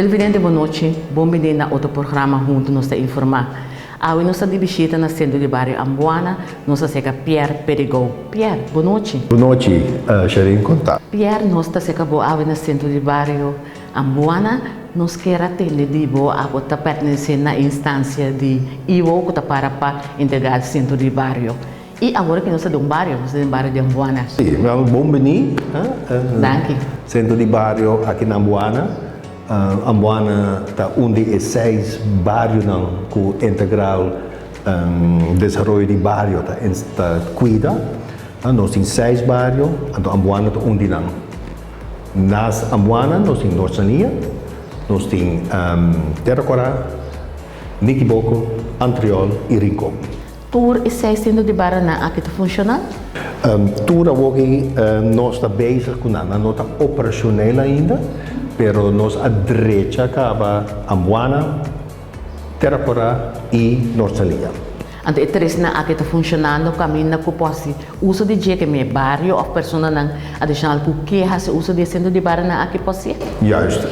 Televidente bon nochi, bon bini na otro programa Huntu Nos Ta Informa. Awe nos ta di bishita na Sentro di Bario Ambuana, nos ta seka Pierre Perigou. Pierre, bon nochi. Bon nochi, Shereen, kon ta? Pierre, nos ta seka bo awe na Sentro di Bario Ambuana, nos kier a tende di bo, abo ta pertenese na instansia di IWO ku ta para pa Integral Sentro di Bario. I awor ki nos ta den un bario, nos ta den bario di Ambuana. Si, bon bini. Danki. Sentro di bario aki na Ambuana. Ambuana ta un di e seis barionan ku Integral Desaroyo di Bario ta kuida. Nos tin seis bario, anto Ambuana ta un di nan. Nas Ambuana nos tin Noord Sania, nos tin Tera Kora, Nikiboko, Antriol i Rincon. Tur e seis sentro di barionan aki ta funshoná? Tur awoki nos ta bezig ku nan. Nan no ta operashonel ainda, pero nos a drecha kaba Ambuana, Tera Kora i Noord Saliña. Anto e tresnan aki ta funshonando kaminda ku por hasi uso di dje ke mi e bario òf personanan adishonal ku ke hasi uso di e sentro di barionan aki por hasié? Juist.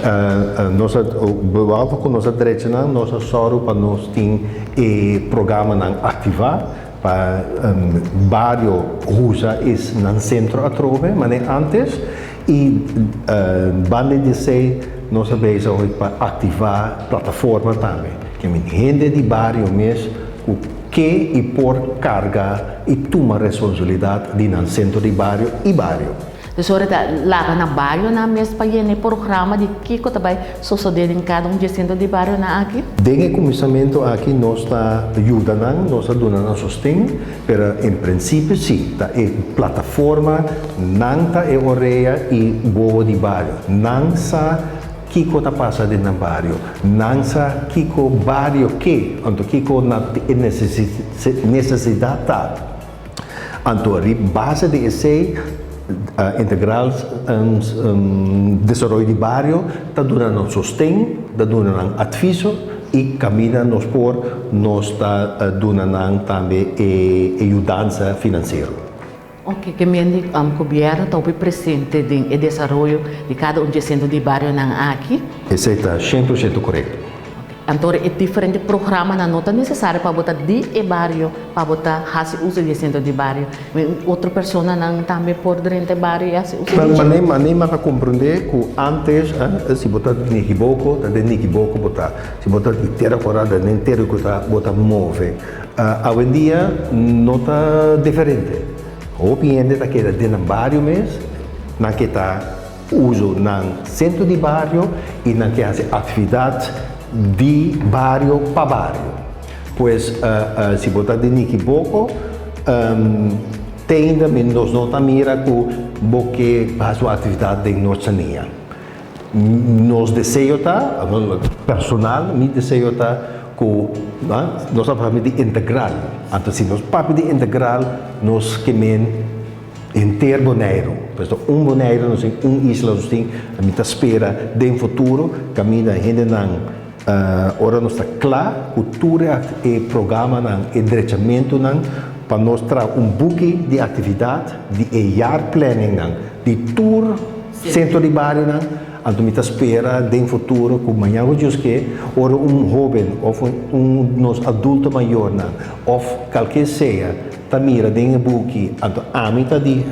Nos a, behalve ku nos a drecha nan, nos a sòru pa nos tin e programanan aktivá pa bario usa e nan sentro atrobe manera ántes i banda di esei nos a bezig hopi pa aktivá plataforma tambe. Ke men hende di bario mes ku ke i por karga i tuma responsabilidat di nan sentro di bario i bario. Dus ora ta laga na barionan mes pa yena e programa di kiko ta bai sosodé den kada un di e sentro di barionan aki? Den e kuminsamentu aki nos ta yuda nan, nos ta duna nan sosten, pero en prinsipio si, ta e plataforma, nan ta e orea i wowo di bario. Nan sa kiko ta pasa den nan bario, nan sa kiko bario ke, anto kiko nan e nesesidat ta. Anto riba base di esei Integral Desaroyo di Bario ta duna nan sosten, ta duna nan adviso i kaminda nos por nos ta duna nan tambe e yudansa finansiero. Oke, ke men di gobièrnu ta hopi presente den e desaroyo di kada un di e sentro di barionan aki? Esei ta 100% korekto. Anto e diferente programanan no ta nesesario pa bo ta di e bario pa bo ta hasi uso di e sentro di bario. Otro personanan tambe por drenta e bario i hasi uso di dje. Mane mane mi a komprendé ku ántes si bo ta di Nikiboko ta den Nikiboko bo ta, si bo ta di Tera Kora ta den Tera Kora bo ta move. Awendia no ta diferente. Hopi hende ta keda den nan bario mes, nan ke ta Uso nan sentro di bario i nan ke hasi aktividat di bario pa bario. Pues si bo ta di Nikiboko te ainda mi nos no ta mira ku bo ke hasi un aktividat den Noord-Sania. Nos deseo ta, personal mi deseo ta ku nos ta papia di integral. Anto si nos papia di integral nos ke men. Henter Boneiru, pues ta un Boneiru nos tin, un isla nos tin, mi ta spera den futuro kaminda hendenan ora nos ta kla ku tur e programanan, e drechamentunan pa nos traha un buki di aktividat di e jaarplanningnan di tur sentro di barionan, anto mi ta spera den futuro ku mañan ku Dios ke ora un hoben òf un nos adulto mayornan òf kalke sea Ta mira den e buki, anto ami ta di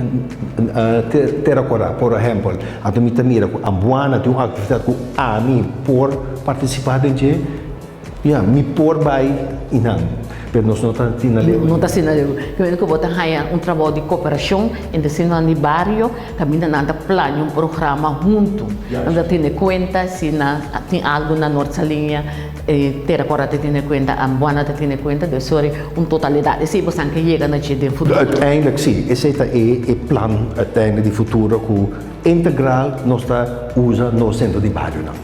Tera Kora, por ehempel, anto mi ta mira ku Ambuana tin un aktividat ku ami por partisipá den dje, ya, mi por bai i nan, pero nos no ta asina leu. No ta asina leu. Kimente ku bo ta haña un trabou di koperashon entre sinan di bario, kaminda nan ta plania un programa huntu. Nan ta tene kuenta si nan tin algu na Noord Saliña, E tera kora ta tene kuenta, Ambuana ta tene kuenta, dus sori un totalidat. Esei bo san ke yega na dje den futuro. Uiteindelijk si, esei ta e e plan uiteindelijk di futuro ku integral nos ta usa nos sentro di barionan.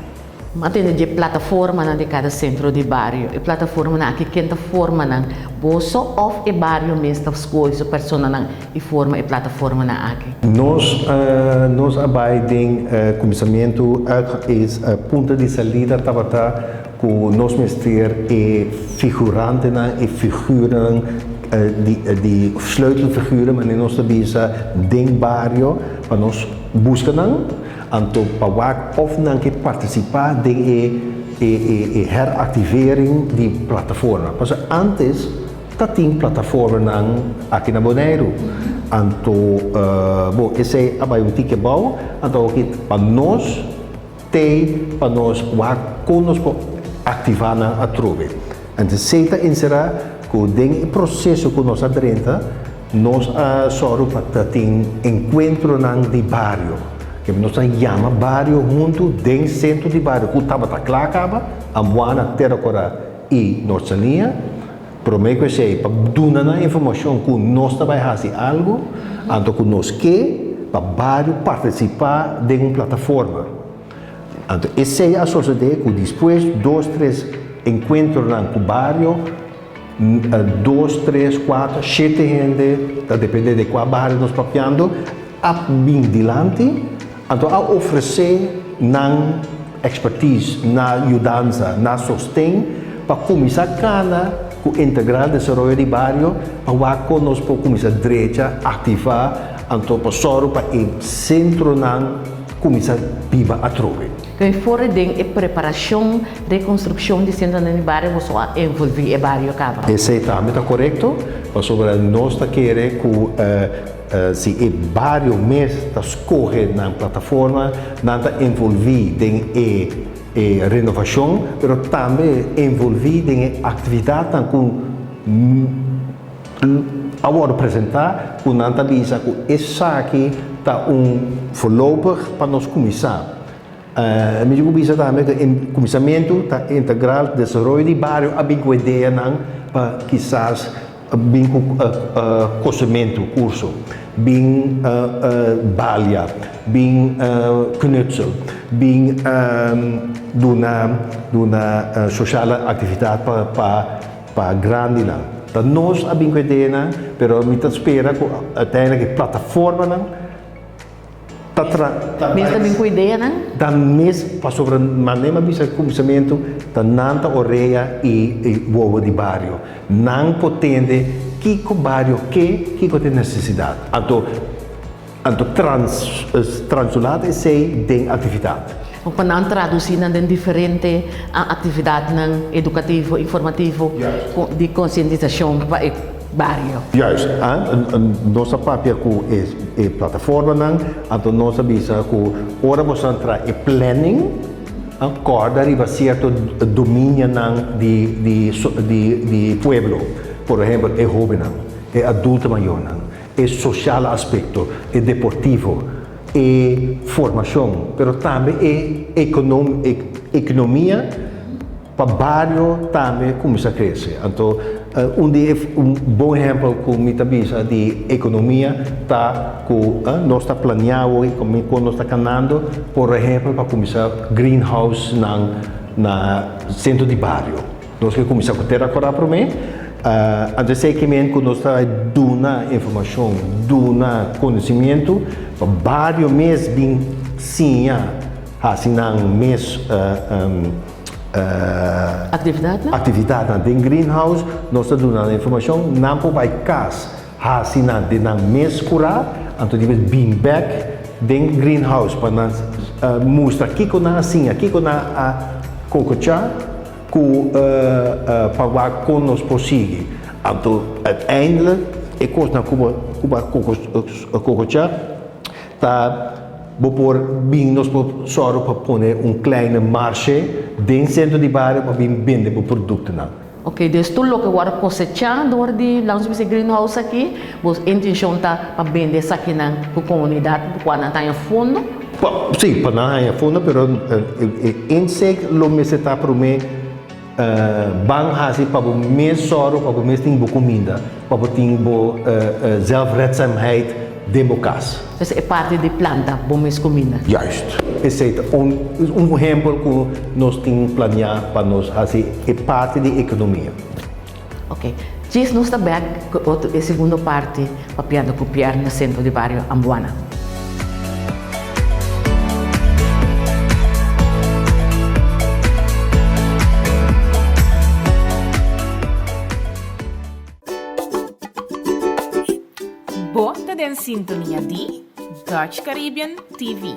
Ma tene dje plataformanan di kada sentro di bario. E plataformanan aki ken ta forma nan? Boso òf e bario mes ta skohe su personanan i forma e plataformanan aki? Nos nos a bai den kuminsamentu is punto di salida tabata ku nos mester e figurantenan, e figuran di di sleutelfiguren manera nos ta bisa den bario pa nos buska nan. anto pa wak òf nan ke partisipá den e e e heractivering di plataforma. Pasobra ántes ta tin plataformanan aki na Boneiru. Anto bo esei a bai un tiki abou, anto awor ki pa nos t'ei pa nos wak kon nos por aktivá nan atrobe. Anto esei ta enserá ku den e proseso ku nos a drenta, nos a sòru pa ta tin enkuentronan di bario. Kende nos a yama bario huntu den sentro di bario ku tabata kla kaba, Ambuana, Tera Kora i Nort Saliña. Promé ku esei, pa duna nan informashon ku nos ta bai hasi algu, anto ku nos ke pa bario partisipá den un plataforma. Anto esei a sosodé ku despues dos tres enkuentronan ku bario, dos, tres, kuater, shete hende, ta dependé di kua bario nos papiando, a bin dilanti, anto a ofresé nan expertise, na yudansa, na sosten pa kuminsá kana ku Integral Desaroyo di Bario pa wak kon nos por kuminsá drecha, aktivá, anto pa sòru pa e sentronan kuminsá biba atrobe. Kende for den e preparashon rekonstrukshon di sentronan di bario boso a envolví e bario kaba? Esei tambe ta korekto, pasobra nos ta kere ku Si e bario mes ta skohe nan plataforma, nan ta envolví den e e renovashon, pero tambe envolví den e aktividatnan ku a wòrdu presentá, ku nan ta bisa ku esaki ta un voorlopig pa nos kuminsá. Mi tin ku bisa tambe ku e kuminsamentu ta integral desaroyo di bario a bin ku ideanan pa kisas bin ku kosementu, kurso, bin balia, bin knutsel, bin duna duna sosiale aktividat pa pa pa grandinan. Ta nos a bin ku ideanan, pero mi ta spera ku uiteindelijk e plataformanan Ta tra ta Mes ta bin ku ideanan? Ta mes pasobra manera mi a bisa kuminsamentu ta nan ta orea i e wowo di bario. Nan por tende kiko bario ke, kiko ta e nesesidat. Anto anto trans transulat esei den aktividat. Pa nan tradusi nan den diferente aktividatnan edukativo, informativo di konsientisashon pa e bario. Juist, nos a papia ku e plataformanan, anto nos a bisa ku ora boso a traha e planning, kòrda riba sierto dominionan di pueblo, por ehempel e hóbennan, e adulto mayornan, e sosial aspekto, e deportivo, e formashon, pero tambe e ekonomia. Pa bario tambe cuminsa crece. Anto un di e un bon ehempel cu mi ta bisa di economia ta cu nos ta planea awo y con nos ta canando por ehempel pa cuminsa greenhouse nan na centro di bario. Nos ke cuminsa cu Terra Cora prome, anto esey ke men cu nos ta duna informacion, duna conocimiento pa bario mes bin siña haci nan mes Actividadnan? Actividadnan den greenhouse, nos ta duna nan informacion, nan por bay cas haci nan den nan mes cura, anto di bes bin bek den greenhouse pa nan mustra kico nan a siña, kico nan a cococha cu pa wak con nos por sigui. Anto uiteindelijk e cosnan cu bo a cococha Ta bo por bin nos por sòru pa pone un kleine marshe den sentro di bario pa bin bende bo produktonan. Ok, dus tur loke wòrdu kosechá dor di laga nos bisa greenhouse aki, bo intenshon ta pa bende esakinan ku komunidat pa kua nan ta haña fondo? Pa, sí, pa nan haña fondo, pero e insteek lo mester ta promé Ban hasi pa bo mes sòru pa bo mes tin bo kuminda, pa bo tin bo zelfredzaamheid den bo kas. Pues e parti di planta bo mes kuminda. Juist. Esei ta un un ehempel ku nos tin planiá pa nos hasi e parti di ekonomia. Ok. Djis nos ta bèk ku otro e segundo parti papiando ku Pierre na sentro di bario Ambuana. Bo ta den sintonia di Dutch Caribbean TV.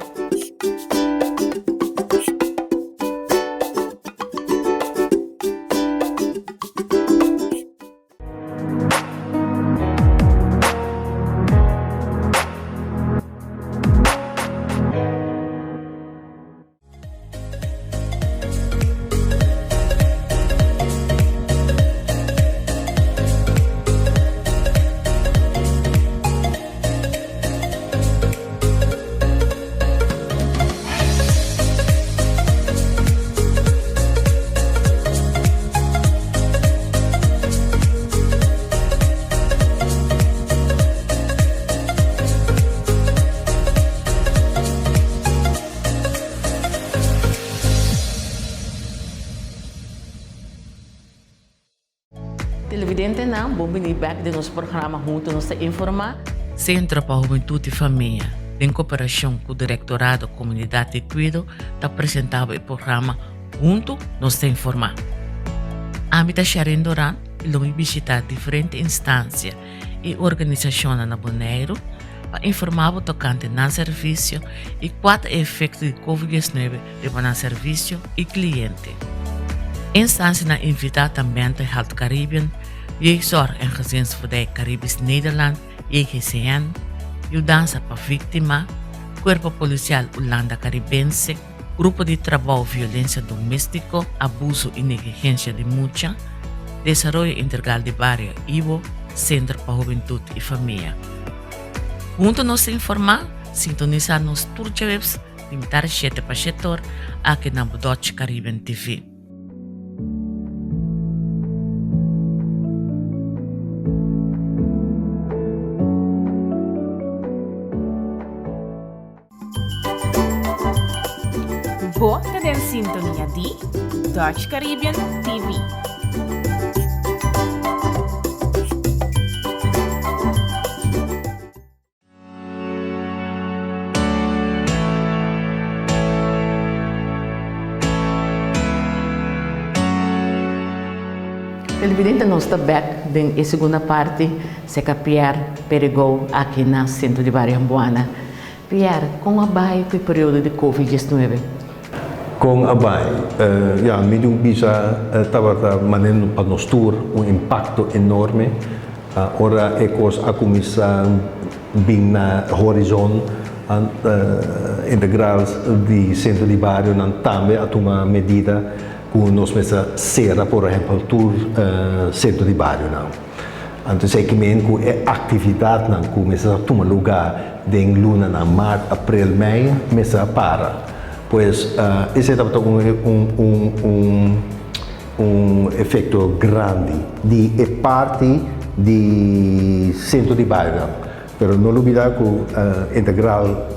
Televidentenan, bon bini bek den nos programa Hunto Nos Ta Informa. Centro pa Hubentud y Famia, den cooperacion cu Directorado Comunidad y Cuido, ta presenta bo e programa Hunto Nos Ta Informa. Ami ta Sharin Doran y lo mi bishita diferente instancia y organisacionnan na Boneiru pa informa bo tocante nan servicio y cua ta e efecto di Covid 19 riba nan servicio y cliente. Instancianan invita ta Mental Health Caribbean, Jeugdzorg en Gezinsvoedij Caribisch Nederland, JGCN, Yudansa pa Victima, Cuerpo Policial Hulanda Caribense, Grupo di Trabou Violencia Domestico, Abuso y Negligencia di Mucha, Desaroyo Integral di Bario, IBO, Centro pa Hubentud y Famia. Hunto nos ta informa, sintonisa nos tur djaweps di mitar shete pa shetor aki na Dutch Caribbean TV. Bo ta den sintonia di Dutch Caribbean TV. Televidente nos ta bek den e segunda parti seca Pierre Perigou aki na Centro di Bario Hambuana. Pierre, con a bay cu e periodo di Covid 19? Con a bay? Ya, mi di bisa tabata manera pa nos tur un impacto enorme. Ora e kos a kuminsá bin na horizon, Integral di Sentro di Barionan tambe a tuma medida ku nos mester sera por ehèmpel tur sentro di barionan. Anto esei men ku e aktividatnan ku mester a tuma lugá den lunanan mart, aprel, mei mester a para. Pues esei tabata un. Un efecto grandi di e parti di centro di barionan. Pero no lubida cu Integral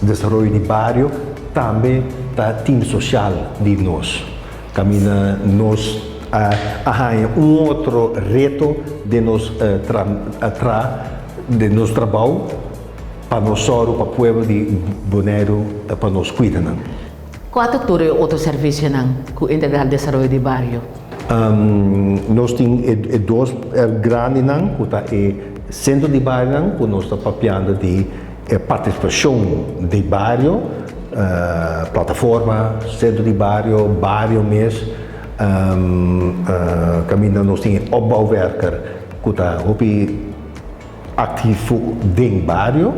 Desaroyo di Bario tambe ta team social di nos. Caminda nos a haña un otro reto den nos tra den nos trabou pa nos sòru pa pueblo di Boneiru pa nos cuidanan. Kua ta tur e otro servisionan ku Integral Desaroyo di Bario? Nos tin e dos grandinan ku ta e sentro di barionan ku nos ta papiando di e partisipashon di bario, plataforma, sentro di bario, bario mes, kaminda nos tin e opbouwwerker ku ta hopi Aktivo den bario,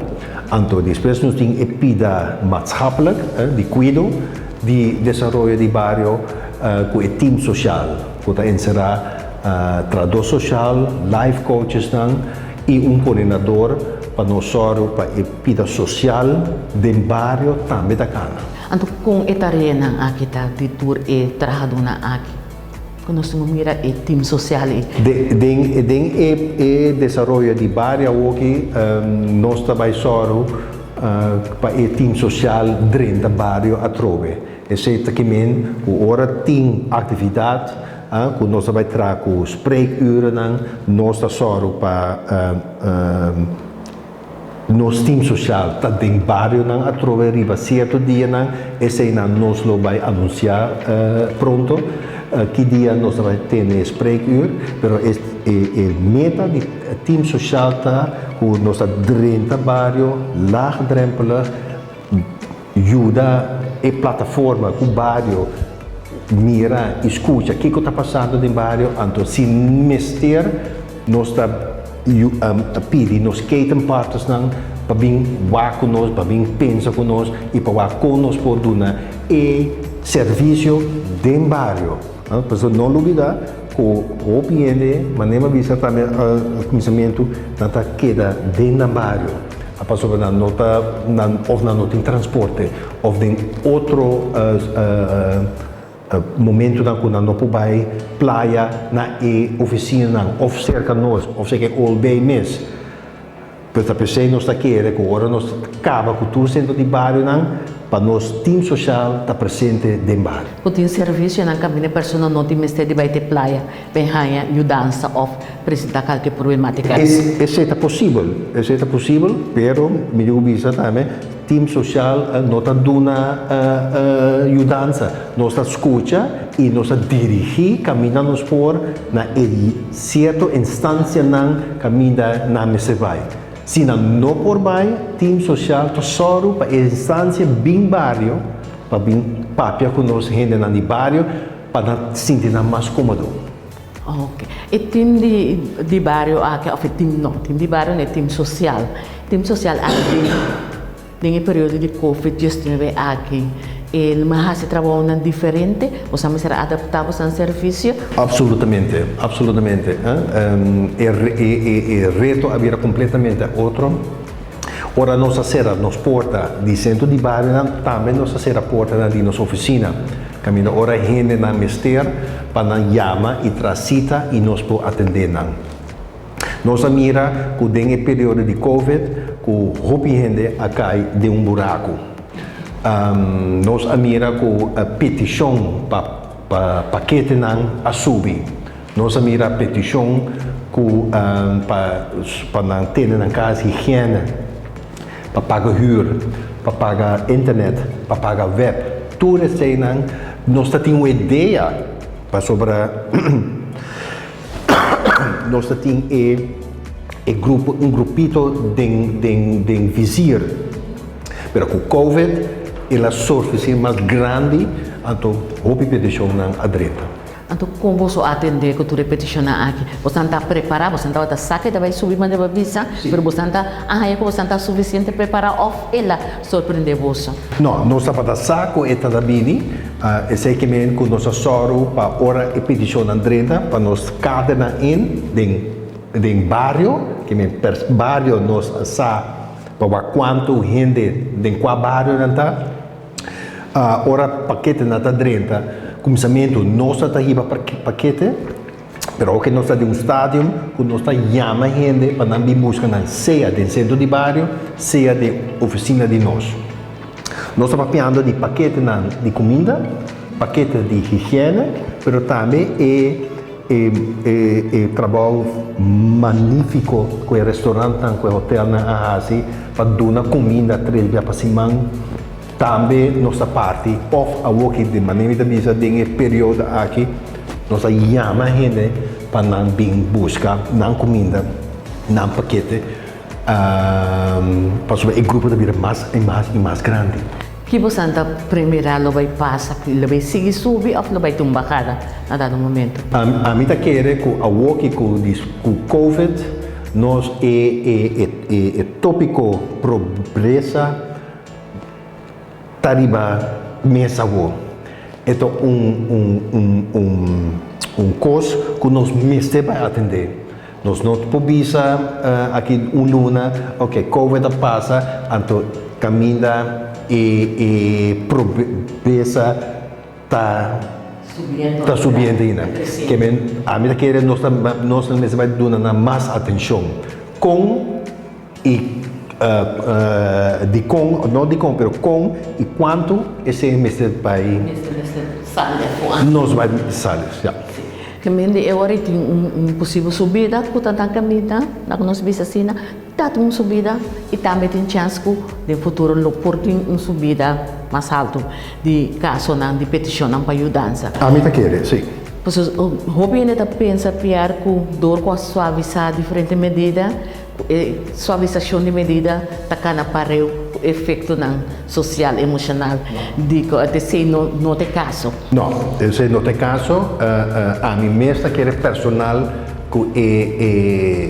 anto despues nos tin e pida maatschappelijk, di kuido di desaroyo di bario ku e team sosial ku ta enserá trahadó sosial, life coachesnan i un koordinador pa nos sòru pa e pida sosial den bario tambe ta kana. Anto kon e tareanan aki ta di tur e trahadónan aki? Ku nos tin ku mira e tim sosial ei. Den den e desaroyo di bario awoki nos ta bai sòru pa e tim sosial drenta bario atrobe. Esei ta kimen ku ora tin aktividat ku nos ta bai traha ku spreekurennan nos ta sòru pa Nos team social ta den barionan atrobe riba cierto dianan, eseinan nos lo bay anuncia pronto ki dia nos ta bay tene e spreekuur, pero e e meta di team social ta cu nos ta drenta bario laagdrempelig. Yuda e plataforma ku bario mira i skucha kiko ta pasando den bario, anto si mester nos ta pidi nos ketenpartnersnan pa bin wak ku nos, pa bin pensa ku nos i pa wak kon nos por duna e servisio den bario. Pasobra no lubida ku hopi hende, manera mi a bisa tambe na kuminsamentu, nan ta keda den nan bario pasobra nan no ta nan òf nan no tin transporte òf den otro momentunan ku nan no por bai playa na e ofisinanan òf serka nos òf serka e Old Bay mes. Pues ta p'esei nos ta kere ku ora nos kaba ku tur sentro di barionan pa nos tim sosial ta presente den bario. Ku tin servisionan kaminda e persona no tin mester di bai te playa pa e haña yudansa òf presentá kalke problematika. Esei ta posibel, esei ta posibel, pero mi diku bisa tambe tim sosial no ta duna yudansa. Nos ta skucha i nos ta dirigí kaminda nos por na e sierto instansianan kaminda nan mester bai. Si nan no por bai, tim sosial ta sòru pa e instansia bin bario pa bin papia ku nos hendenan di bario pa nan sinti nan mas kómodo. Ok. E tim di di bario aki òf e tim no, tim di bario no e tim sosial. Tim sosial aki den den e periodo di covid diesnuebe aki e lo hasi trabounan diferente? Boso a mester a adaptá boso nan servisio? Absolutamente, absolutamente. E e e reto a bira kompletamente otro. Ora nos a sera nos porta di sentro di barionan, tambe nos a sera portanan di nos ofisina. Kaminda ora hendenan mester pa nan yama i traha sita i nos por atendé nan. Nos a mira ku den e periodo di Covid ku hopi hende a kai den un buraku. Nos a mira ku petishon pa pa paketenan a subi. Nos a mira petishon ku pa pa nan tene nan kas higiene, pa paga hür, pa paga internet, pa paga web. Tur eseinan nos ta tin un idea pasobra nos ta tin e e grupo un grupito den den den vizier. Pero ku covid el a surfesí mas grandi anto hopi petishonnan a drenta. Anto kon boso a atendé ku tur e petishonnan aki? Bosan ta prepará? Bosan tabata sa ku e ta bai subi manera bo a bisa, pero bosan ta a haña ku bosan ta sufisiente prepará òf el a sorprendé boso? No, nos tabata sa ku e ta bini. Esei ke men ku nos a sòru pa ora e petishonnan drenta pa nos kadernan in den den bario, ke men per bario nos a sa pa wak kuantu hende den kua bario nan ta. Ora paketenan ta drenta kuminsamentu nos ta hiba pakete, pero oke nos ta den un stadium ku nos ta yama hende pa nan bin buska nan sea den sentro di bario sea den ofisina di nos. Nos ta papiando di paketenan di kuminda, pakete di higiene, pero tambe e e trabou magnífiko ku e restorantnan ku e hotelnan a hasi pa duna kuminda tres bia pa siman. Tambe nos ta parti òf awoki di manera mi ta bisa den e periodo aki nos a yama hende pa nan bin buska nan kuminda, nan pakete pasobra e grupo ta bira mas i mas i mas grandi. Ki bosan ta primera lo bai pasa? Lo bai sigui subi òf lo bai tumba kada na dado momento? Ami ta kere ku awoki ku ku covid nos e e e topiko probresa ta riba mesa awor. E ta un un un un un kos ku nos mester bai atendé. Nos no por bisa aki un luna, ok, covid a pasa, anto kaminda e e pobresa ta ta subiendo ainda. Ke men ami ta kere nos ta nos mester bai duna nan mas atenshon. Kon i dikon, no dikon, pero kon i kuantu esei mester bai nos bai sali, ya. Ke men di e ora i tin un posibel subida ku ta dan kaminda, laga nos bisa asina, ta tin un subida i tambe tin chèns ku den futuro lo por tin un subida mas haltu di kasonan di petishonnan pa yudansa. Ami ta kere, si. Pasobra hopi hende ta pensa, Pierre, ku dor ku a suavisá diferente medida. Ku e suavisashon di medida ta kana pareu ku efektonan sosial emoshonal di ku esei no no ta e kaso. No, esei no ta e kaso. Ami mes ta kere personal ku e e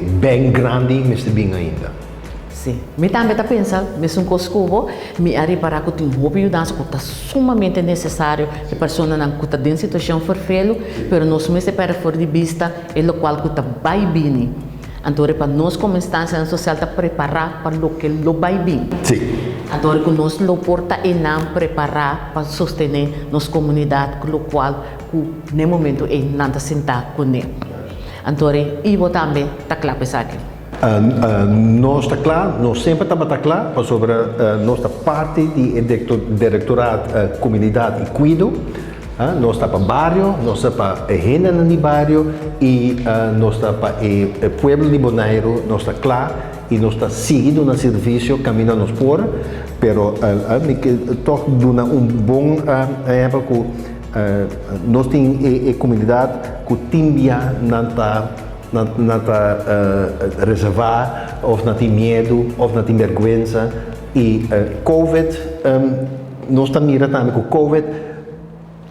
bèn grandi mester bin ainda. Sí. Mi tambe ta pensa mesun kos ku bo. Mi a ripará ku tin hopi yudansa ku ta sumamente nesesario e personanan ku ta den situashon ferfelu, pero nos mester pèrdè for di bista e lokual ku ta bai bini. Anto ora pa nos komo instansianan sosial ta prepará pa loke lo bai bin. Sí. Anto ora ku nos lo por ta einan prepará pa sostené nos komunidat ku lokual ku n'e momentu ei nan ta sintá kuné. Anto ora i bo tambe ta kla pa esaki? Nos ta kla, nos semper tabata kla pasobra nos ta parti di e direktoraat Komunidat i Kuido. Nos ta pa bario, nos ta pa e hendenan di bario i nos ta pa e pueblo di Boneiru, nos ta kla i nos ta sigui duna servisio kaminda nos por, pero mi ke tòg duna un bon ehèmpel ku nos tin e komunidat ku tin bia nan ta nan ta reservá òf nan tin miedu òf nan tin bèrgwensa i covid Nos ta mira tambe ku Covid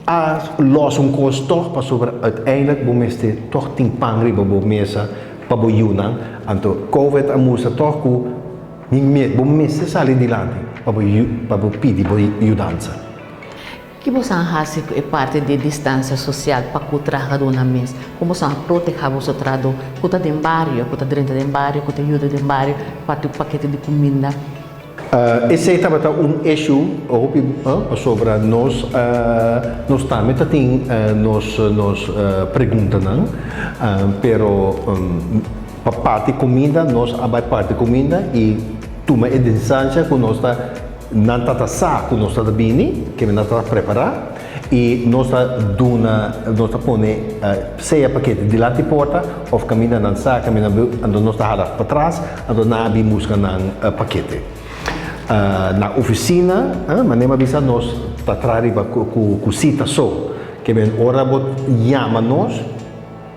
a los un kos tòg pasobra uiteindelijk bo mester tòg tin pan riba bo mesa pa bo yunan. Anto Covid a mustra tòg ku bo mester sali dilanti pa bo pa bo pidi bo yudansa. Ki boso a hasi ku e parti di distansia sosial pa ku trahadónan mes? Kon boso a protehá boso trahadó ku ta den bario, ku ta drenta den bario, ku ta yuda den bario, parti ku pakete di kuminda? Esei tabata un issue hopi pasobra nos nos tambe ta tin nos nos preguntanan pero pa parti cuminda nos a bai parti cuminda y tuma e distancia cu nos ta nan ta ta sa cu nos ta ta bini kende nan ta ta prepara y nos ta duna nos ta pone sea pakete dilanti porta of caminda nan sa caminda anto nos ta hala patras. Anto nan a bin buska nan pakete. Na ofisina, manera mi a bisa nos ta traha riba ku sita so. Ke men ora bo yama nos,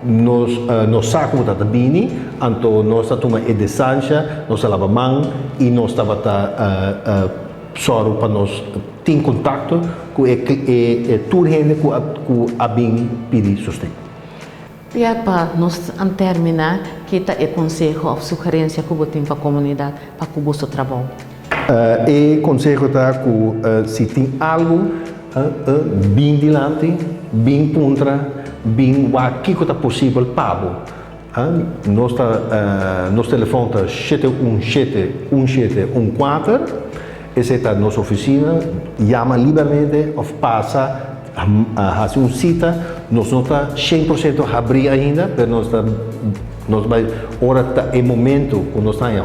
nos nos sa ku bo ta ta bini, anto nos ta tuma e distansha, nos ta laba man i nos tabata sòru pa nos tin kontakto ku e tur hende ku a bin pidi sosten. Ya pa nos an termina, ki ta e konseho òf sugerensia ku bo tin pa komunidat pa ku boso trabou? E konseho ta ku si tin algu, bin dilanti, bin puntra, bin wak kiko ta posibel pa bo. Nos ta nos telefòn ta shete un shete un shete un kuater, esei ta nos ofisina, yama libermente òf pasa. A hasi un sita, nos no ta shen por shento habrí ainda, pero nos ta nos bai ora ta e momento ku nos haña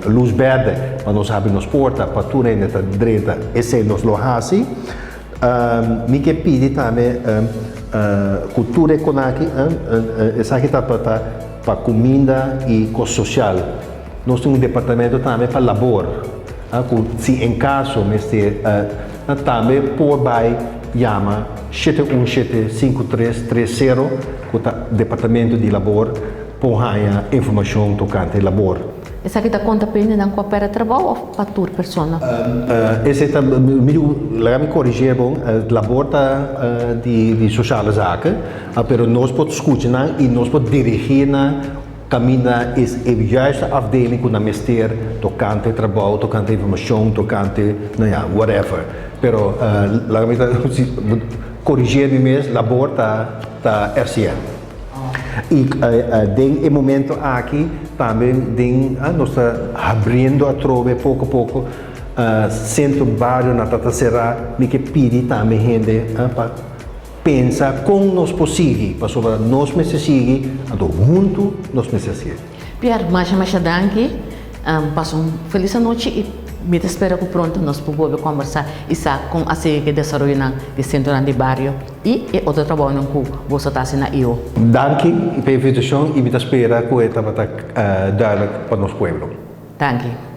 lus bèrdè pa nos habri nos porta pa tur hende ta drenta, esei nos lo hasi. Mi ke pidi tambe ku tur e konaki, esaki ta pa pa kuminda i kos sosial. Nos tin un departamento tambe pa labor, ku si en kaso mester tambe por bai yama shete un shete sinku tres tres sero ku ta departamento di labor por haña informashon tokante labor. Esaki ta konta pa hendenan ku a pèrdè trabou òf pa tur persona? Esei ta, mi di, laga mi korigé bo, labor ta di sociale zaken, pero nos por skucha nan i nos por dirigí nan Caminda is e juiste afdeling cu nan mester tocante trabou, tocante informacion, tocante, no ya, whatever. Pero laga mi ta corrigeer mi mes, labor ta ta RCN. Y den e momento aki tambe den nos ta habriendo atrobe poco poco centro bario nan ta ta cera, mi ke pidi tambe hende pa Pensa kon nos por sigui, pasobra nos mester sigui, anto huntu nos mester hasié. Pierre, masha masha danki. Pasa un felis anochi i mi ta spera ku pronto nos por bolbe kombersá i sa kon a sigui ku e desaroyonan di sentronan di bario i e otro trabounan ku boso ta hasi na IO. Danki pa e invitashon i mi ta spera ku e tabata duidelijk pa nos pueblo. Danki.